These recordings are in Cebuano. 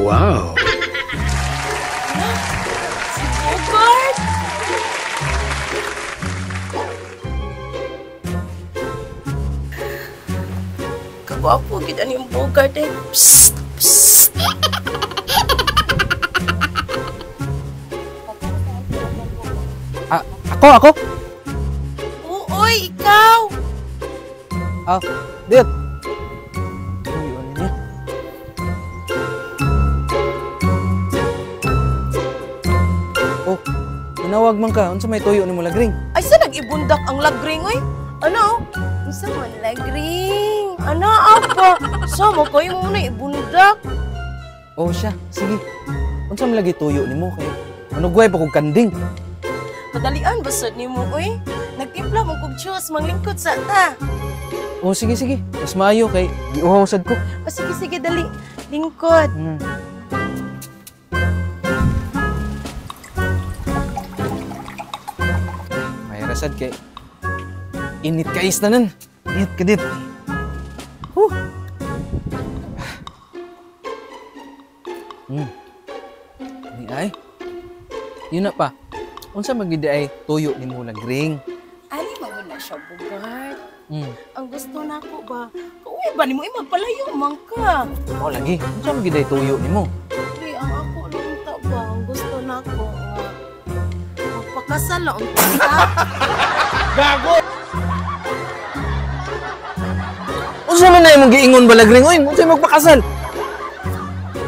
Wow. Si Bogart! Kagwapo gid ani yung Bogart eh. Psst! Psst! Ah, ako? Uy, ikaw! Ah, dit. Uy, ano niya? Oh, tinawag man ka. Unsa may tuyo nimo lagring? Ay, sa nag-ibundak ang lagring, oy? Ano? Unsa man lagring? Ano, apa? Sa mo kayo mo na ibundak? Oh, siya. Sige. Unsa man lagi tuyo nimo kay? Manugway pa kog kanding. Kadalian ba sad nimo, oy? Nagtimpla mo kog juice, manglingkod sa ta. Oh, sige, sige. Mas maayo kay giuhaw sad ko. O, sige, sige, dali. Lingkod. May rasad kay init kais tanan. Init kadit. Huh. Ni ay. Yun na pa. Unsa man gid ay tuyo nimo lagring? Ali man na siya, Bogart. Ang gusto nako ba? Uy, ba nimo magpalayo man ka? Oh, lagi. Unsa man gid ay tuyo nimo? Di ang ako lang ta ba? Ang gusto nako nga magpakasal lang unta. Gago! Unsa man na imong giingon ba lagring? Uy, unsa magpakasal?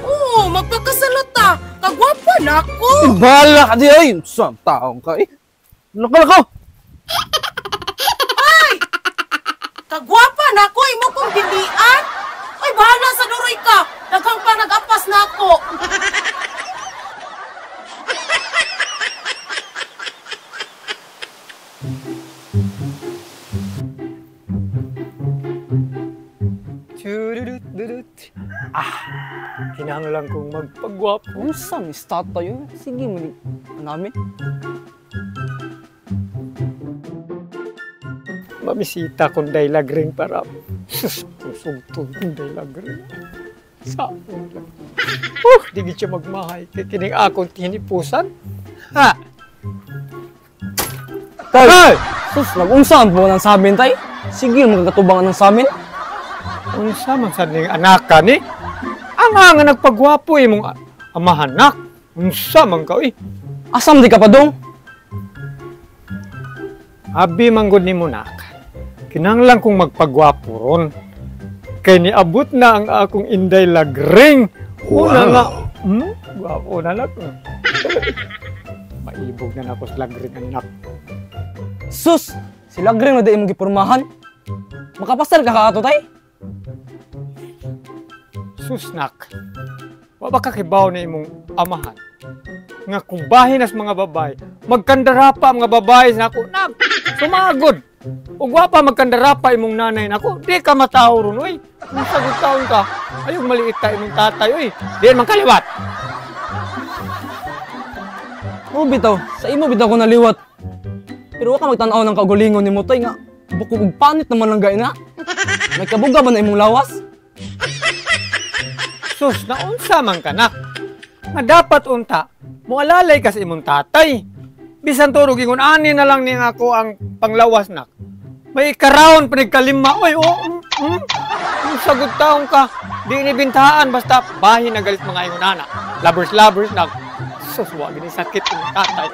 Oo, magpakasal ta. Kagwapa na ako. Bala ka di ay. Unsa taong ka eh. Lako-lako. Ay! Kagwapa na ako, imo kong dilian. Ay, bahala sa duroy ka. Daghang pa nag-apas na ako. Ah, kinahanglan kong magpagwapo. Unsa ni tatay yun? Sige, mali. Nami. Mamisita kong day lagring para sus, kusugtog kong day lagring. Saan lang. Di gid siya magmahay. Kay kining akong tinipusan. Ha! Tay! Hey! Sus, nag-unsa ang buwan ng samin, tay? Sige, magkakatubangan ng samin. Unsa man sad ning anak ka ni? Ang nga nagpagwapo imong amahanak. Unsa man ka, uy? Asam di ka pa dong? Abi manggod nimo nak. Kinahanglan kong magpagwapo ron. Kay niabot na ang akong inday lagring. Una Wow. nga, gwapo na lang. Maibog na nako sa lagring anak. Sus, si lagring na di imong gipurmahan. Makapasar ka kaato, tay? Sus nak. Wa ba kakibaw na imong amahan? Nga kung bahin as mga babae, magkandarapa ang mga babae nako, nak, sumagod. Ug wa pa magkandarapa imong nanay nako, di ka matawo ron, oy. Kung sagot taon ka, ayong maliit ta imong tatay, oy. Di man kaliwat. Oo, bitaw, sa imo bitaw ko naliwat. Pero wa ka magtan-aw ng kaugalingon nimo, tay, nga bukog og panit naman lang gay na. May kabuga ba na imong lawas? Sus, naunsa man ka, nak. Nga dapat unta, mualalay ka sa imong tatay. Bisan turog ingon ani na lang ning ako ang panglawas nak. May karaon pa nagkalima, oy, oh, Sagot taong ka, di inibintahan basta bahin na galit mga ingon ana. Lovers, lovers nak. Sus, wa gini sakit imong tatay.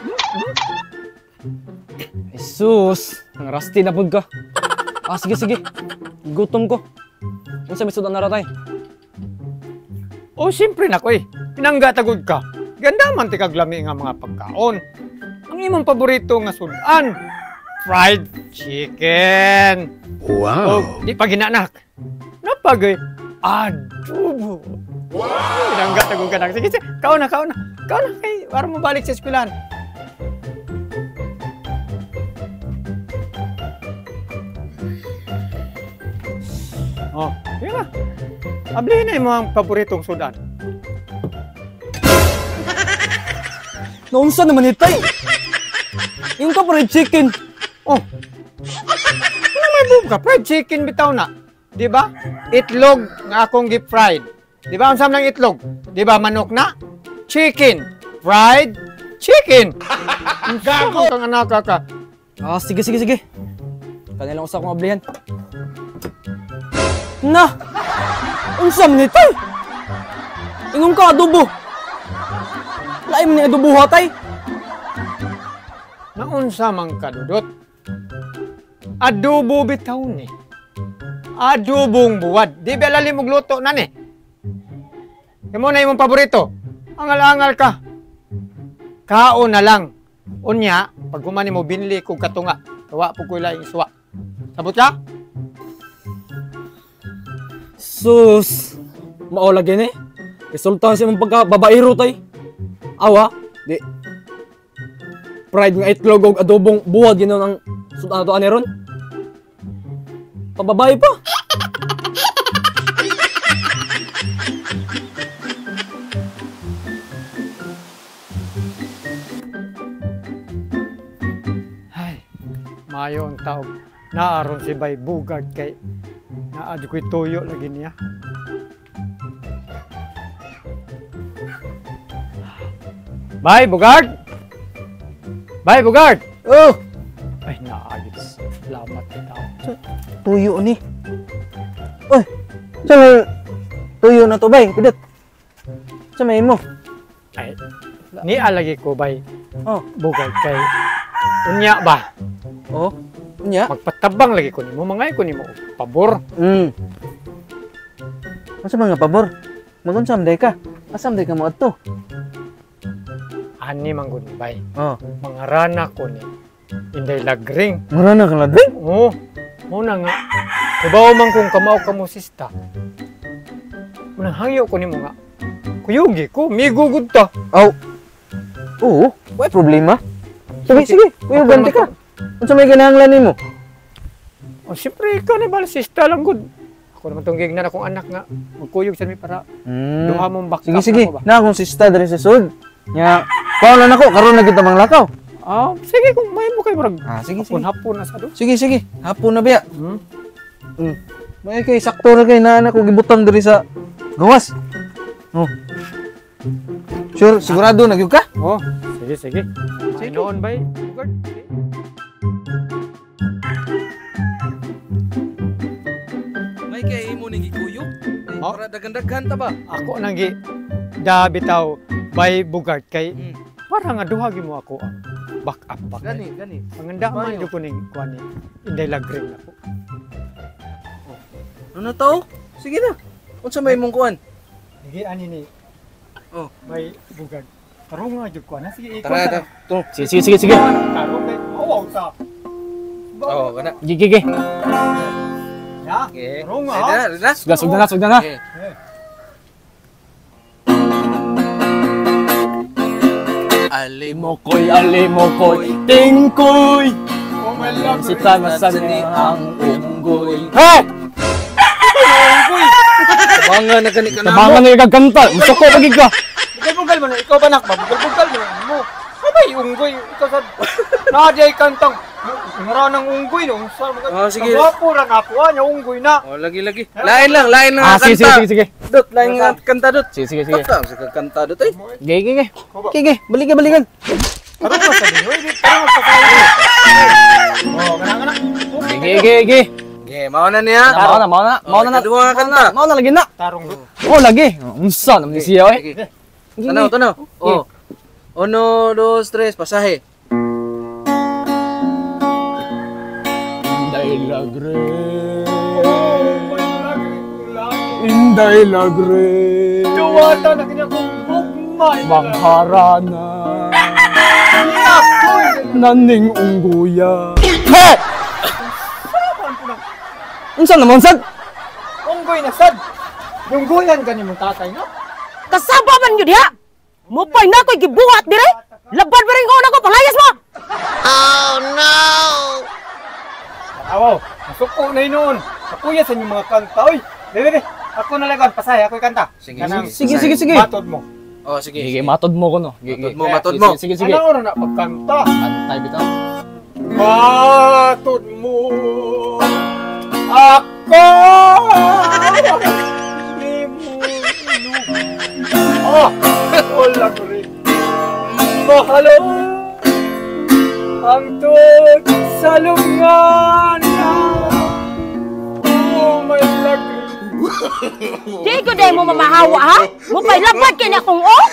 Ay, sus, ang rusty na pud ka. Ah, sige, sige. Gutom ko. Unsa may sudan na ratay? Oh, siyempre nako eh. Pinangga tagod ka. Ganda man ti kaglami nga mga pagkaon. Ang imong paborito nga sudan, fried chicken. Wow. Oh, di pa ginanak. Napagay adobo. Wow. Pinangga tagod ka nak. Sige, sige. Kaon na, kaon na. Kaon na kay para mabalik sa eskwelahan. Oh, sige na. Ablihin na imong paboritong sudan. Naunsa naman itay? Yung ka fried chicken. Oh. Ano may bub ka? Fried chicken bitaw na. Di ba? Itlog nga akong gi-fried. Di ba unsa man ang itlog? Di ba manok na? Chicken. Fried chicken. Gago kang anak ka. Ah, sige sige sige. Kanilang usa akong ablihan. Na! Unsa man ni tay? Ingon ka adobo. Lain man ni adobo ha tay. Naunsa man ka dudot? Adobo bitaw ni. Adobong buwad. Di ba lalim og luto na ni? Imo na imong paborito. Angal-angal ka. Kaon na lang. Unya, pag human nimo binli kog katunga. Kawa po ko'y laing iswa. Sabot ka? Sus! Mao lagi ni. Resulta sa imong pagka babaero tay. Awa, di. Pride nga itlog og adobong buwad ginon ang sudan ato ani ron. Pababay pa. Ay, maayo ang taog. Naaron si Bay Bugard kay naa ko'y tuyo lagi niya. Bay Bugard! Bay Bugard! Oh, Ay, naagit. Salamat tao. tuyo ni. Oy, sa tuyo na to bay, pidot. Sa may mo. Ay, nialagi ko bay Oh. Bugard kay unya ba? Oh, unya. Magpatabang lagi ko nimo, mangay ko nimo og pabor. Unsa man nga pabor? Magunsam day ka. Asam day ka moadto? Ani man gud bay. Oh, Mangarana ko ni Inday Lagring. mura na kang ladring. Oo. Muna nga. Ibaw man kung kamao ka mo sista. Munang hangyo ko nimo nga. Kuyugi ko, migugud ta. Aw. Oo, way problema. Sige, sige, kuya ganti ka. Unsa may kinahanglan nimo? O siyempre ikaw na bala sista lang gud. Ako naman tong gignan akong anak nga magkuyog sa mi para duha mong backup. Sige, sige. Ako ba? Na akong sista diri sa sud. Nya, paolo nako karon na kita manglakaw. Ah, sige kung may mo kay murag. Ah, sige, sige. Hapon-hapon na sa do. Sige, sige. Hapon na biya. Hmm? May kay sakto ra kay naa na ko gibutang diri sa gawas. Oh. Sure, sigurado na gyud ka? Oh, sige, sige. Sige noon bay. Bugard. May kay imo ning gikuyog. Oh. Para daghan-daghan ta ba? Ako nang gi da bitaw bay Bugard kay para nga duha gyud mo ako ang back up ba. Gani, gani. Panganda man jud ko ning kuan ni Inday Lagring ako. Ano na to? Sige na. Unsa may imong kuan? Sige ani ni. Oh. Bay Bugard. Tarong nga jud ko ana sige ikaw. Tara, tara. To. Sige sige sige sige. Tarong kay awaw ta. Oh, kana. Sige sige. Ya. Okay. Tarong nga. Ready na, ready na. Sugda sugda na sugda na. Okay. Alimokoy, alimokoy, tingkoy. Oh my love. Si Tamasan ni ang unggoy. Hey! Tabangan na gani ka na mo. Tabangan na yung kagkanta. Musuko pagig ka. Bugal-bugal man ikaw ba nak? Bugal-bugal man mo. Abay unggoy ikaw sa Nadia kantang ngara ng unggoy no. Sa Oh, sige. Gwapo ra na ako nya unggoy na. Oh, lagi lagi. Lain lang, lain lang Ah, ang sige, kanta. sige, sige. Dot, lain nga kanta dot. Sige, sige, sige. Dot, sa kanta dot eh. Sige, sige, sige. Sige, balikan, balikan. Tarong nga sa ninyo, di tarong sa kayo. Oh, kana kana. Sige, sige, sige. Okay, mao na niya. Mao na, mao na, mao na. Kaduha nga kanta. Mao na lagi na. Tarong dot. Oh, lagi. Unsa naman siya oy. Sige. Tanaw, tanaw. Oh. Uno, dos, tres, pasahe. Inday Lagre. Inday Lagre. Duwata na kanya kong gugma. Mangharana. Naning ungguya. He! Unsa naman sad? Unggoy na sad. Unggoyan ka ni mong tatay no? Kasaba man yun diha! Mupay na ko'y gibuhat dire! Labad pa rin ko na ko, panglayas mo! Awaw, masuko na yun noon. Kapuya sa inyong mga kanta. Oy, bebe, bebe. Ako na lang, pasahe, ako'y kanta. Sige, Kanang Sige, sige, sige. Matod mo. Oh, sige. Sige, matod mo ko no. Sige, Matod mo, matod mo. Sige, sige. Ano na pagkanta? Antay bitaw. Matod mo ako. Oh, lagri. Mahalo ang tod sa lungan. Oh, my lagri. Di ko dahil mo mamahawa, ha? Mupay labad kay na akong oh!